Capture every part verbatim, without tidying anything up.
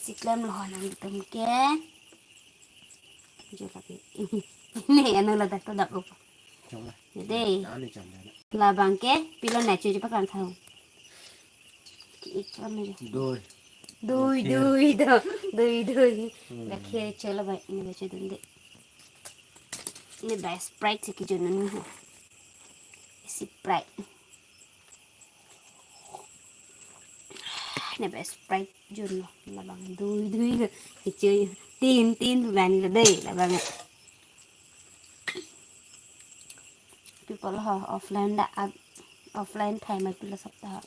Siklem lo ho nangtum ke. Jo lagi. Ne ano ladak to dap upa. Chong lah. Dei. Ani chong lah. Labang ke pilo na chu paklang thang. Ikam aja. Doi. Doi, okay. Doi do. Doi, doi. Hmm. Lakhe cho labang, ne cho dun de. Ne ba Sprite si kijon nu ho. Sprite. Ne ba Sprite jon lo, labang doi doi lo. Kicho tin tin bani lo dei labang. People ho offline da ab-, offline thai ma pilo sab ta.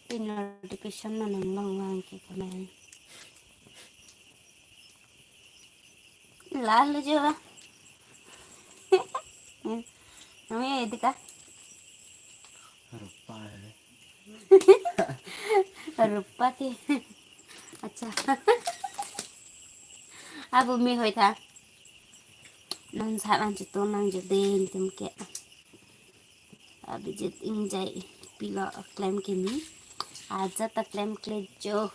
Pin notification ma nang long lang ke kamen. Lalu juga. Kami edika. Rupa ya. Rupa ti. Acha. Abu mi hoi tha. Non sa lang chitu nang jodeng tim ke. Abijit Ingjai pilo klem kimi. Ajat ta klem kle jo.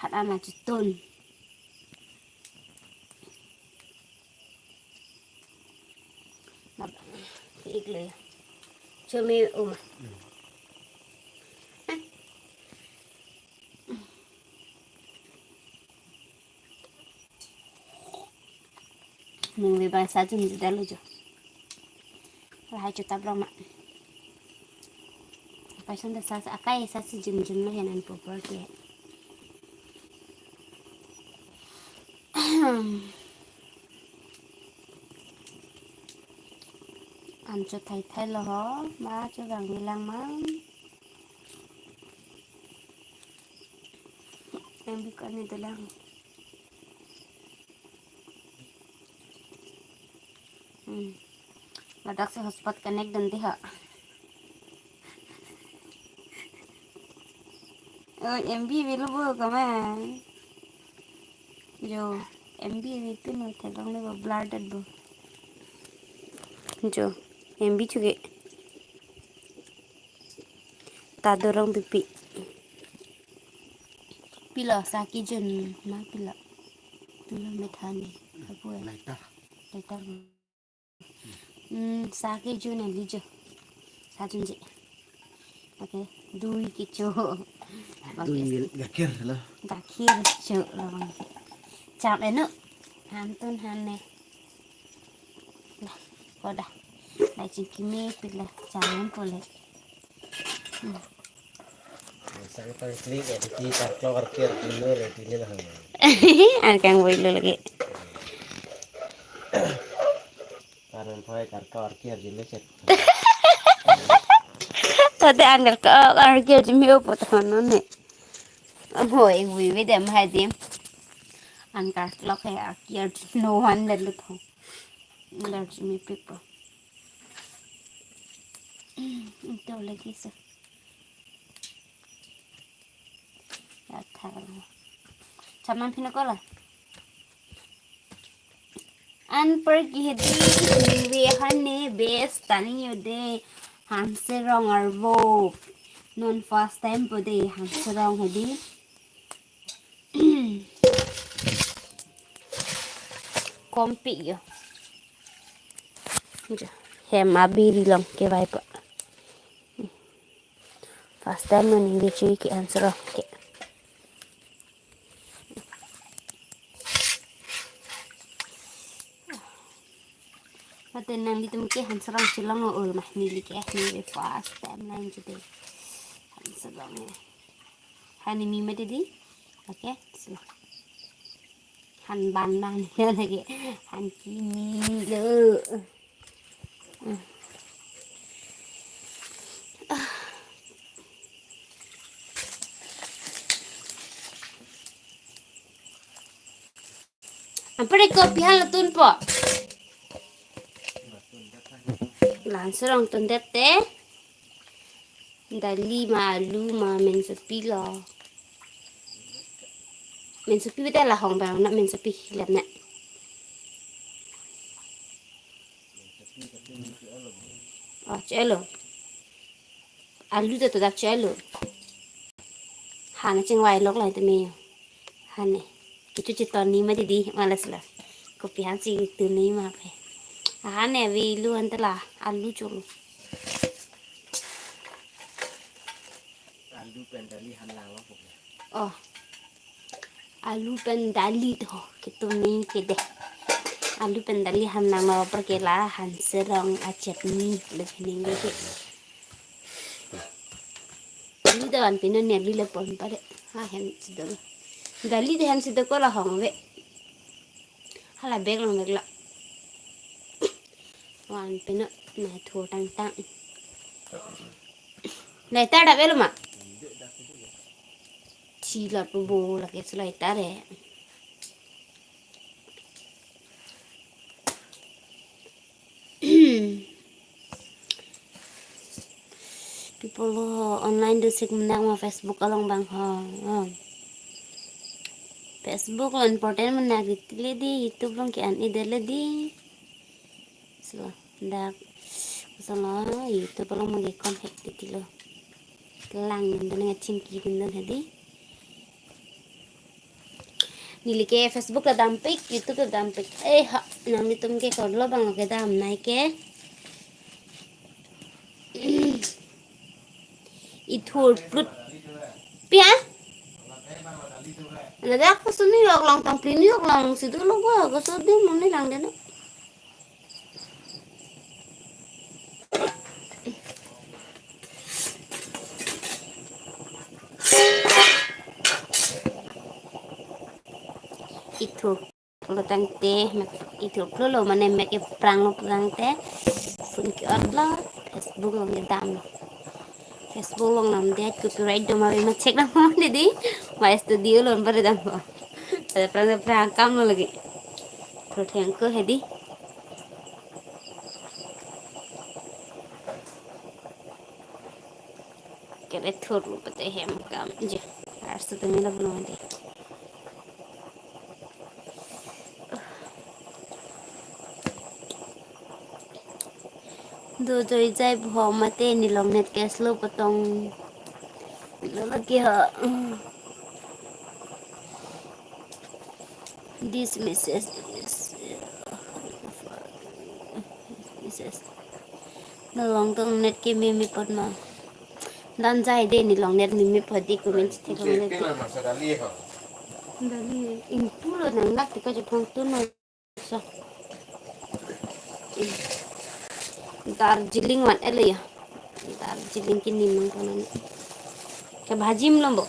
Hat ana chitun. Nap, ik le. Chumi uma. Nung le bang sa jun jidal lo jo. Lahai chuta blong ma. Paison da sa sa akai sa si jun jun lo hen an popor ke. An cho thai thai lo ho, ma cho gang bilang ma. Yang bikon ni dalang. Hmm. Ladak si hotspot connect dun ti ha. Oh, M B velo bo kama. Jo, M B vi tu no thelong le bo blur dat bo. Jo, M B chuge. Ta dorong pipi. Pilo sa kijun ma pilo. Tulo methani. Apo ya. Lighter. Lighter. Hmm, sa kijun ya lijo. Sa junje. Okay, dui kicho. Dui gakhir lo. Gakhir cho lo. Cham eno. Hantun hane. Dah, koda. Dah chingki me pila cham pole. Hmm. Sang tang klik ya, di karklo karkir dulu ya, di nila hang. An kang boy lo lagi. Karon poi karklo karkir dulu chet. Tadi an karklo karkir jimi opo tono ne. Abo ing wi wi dem hai dim. An karklo karkir no one le lo thong. Lar jimi pipo. Ito lagi sa. Ya, thar. Chaman phina kola. An per ki hedi, we hane best tani yode, Hanserong arvo. Non first time po de, Hanserong hedi. Kompi yo. Hem abiri long ke vai pa. First time nangning ke chui ke Hanserong ke. Mate nanglitum ke Hanserong chelong o ul mah neli ke neli first time lang jute. Hanserong ya. Hani mi mate di. Okay, sila. Han ban bang ni lagi. Han kimi lo. Ampere kopi hal tun po. Hanserong tun det te. Dali ma alu ma mensopi lo. Mensopi bete lahong bang na mensopi lem na. Oh, chelo. Alu ta todak chelo. Han chingvai lok lai tame. Han ne. Kecho chetonni ma didi, malas la. Kopi han si tonni ma pe. Han ne ave alu han ta la, alu cholo. Alu pen dali han lang lo. Oh. Alu pen dali to, ketonni ke de. Alu pen dali han lang lo, apor ke la han serong a chutney le ning ke. Alu ta van pino ne alu le pon pare. Ha, hem si do. Dali de hem si do ko la hong ave. Hala bag long bag la. Van pino na thu tang tang. Lighter dap elo ma? Thi la pu bo lake si lighter e. People ho online do sik menak ma Facebook along bang ho. Hmm. Facebook lo important menak di tile di, YouTube along ke an ide le di. So, dak, so lo, YouTube along mage contact di tilo. Kelang dun dun nge chingki dun dun hedi. Neli ke Facebook ta dampik, YouTube ta dampik. Eh, ha, nanglitum ke korlo bang lo kedam nai ke. Ithur plut. Pia? Ada aku sini yok long tang pini yok long situ lo gua, aku sudi muni lang deh. Ithur lo tangte, mek ithur lo lo mane mek eprang lo tangte. Phone ke-ot lo, Facebook along kedam lo. Facebook along namdet copyright do ma ave ma check dam ho didi. Ma studio along pare dam ho. Pada prang prang kam lo lagi. Thur thengko hedi. Kere thur lo pate hem kam je. Arsu tumi la bulo de. Do joi jai bho mate nelong net ke slow potong. Lo lagi ha. This message, this message. Nelong tong net ke meme pot ma. Dan jai de nelong net meme pot di comment thek long net. Dali impu lo nang nak tika je phong tu no. So. Darjeeling van elo ya. Darjeeling ke nimang kono ni. Ke bhaji malom bo.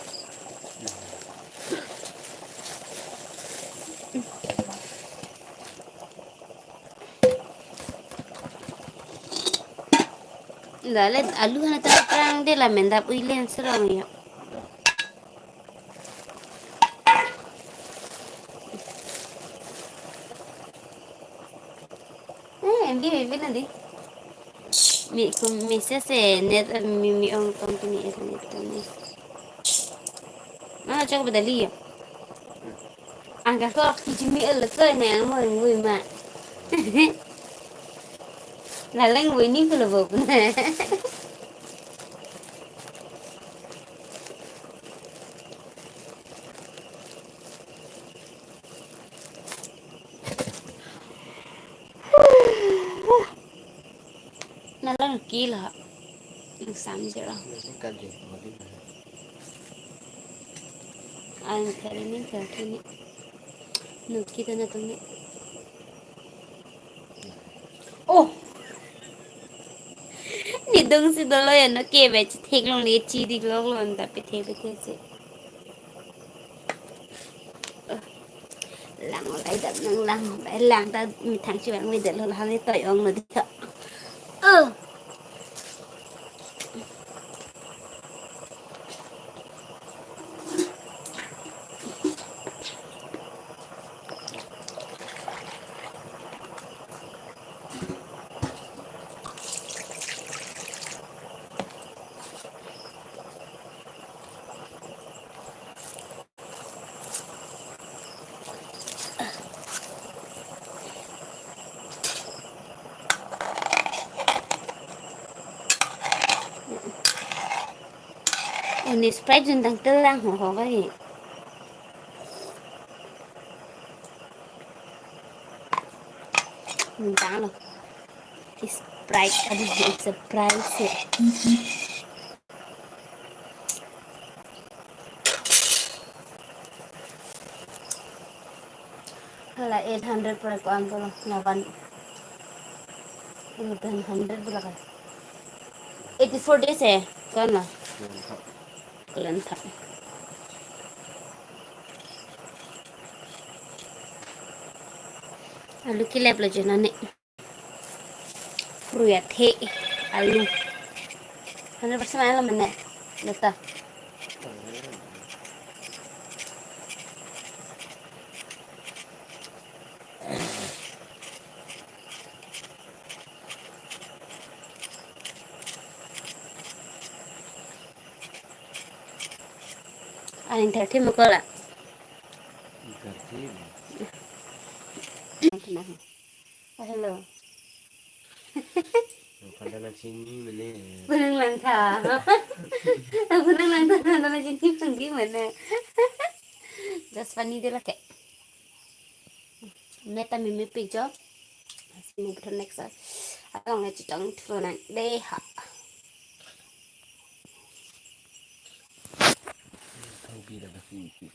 Dale alu hana ta prang de la mendap uilen serong ya. Eh, M B, M B nadi. Mi kum message se net mi mi ong tong kini et net tong ni. Mana chok badali ya. Angka ko kijimi el ko ne mo ngui ma. Lalang wini ko lo bo. Nalang kila. Ang samjero. Ang kari ni kari ni. Nuki tana tumi. Oh. Ni dong si dolo ya no ke ba chithek long le chi dik long long ta pethe pethe si. Lang lai dam nang lang, lang ta methang chevang le dolo la le toi ong lo di tha. Oh. Ani Sprite jun tang telang ho ho ka hi. Tang lo. Sprite, aduh, it's a price ya. Hala eight hundred pura ko-an ko lo, laban. Eleven hundred pura ka. Eighty-four days eh, ko-an lo. Kalian thak. Alu kilep lo jena ne. Pru ya the alu. Hundred percent alu mene. Neta. Aning thirty mo ko la. Thirty. Hello. Pada na chini mene. Punang lang tha. Punang lang tha, na chini panggi mene. Just funny de lake. Meta mimi picture. Move to next. Along le chitong thlo nang de ha. Thang pi da ka pi pi.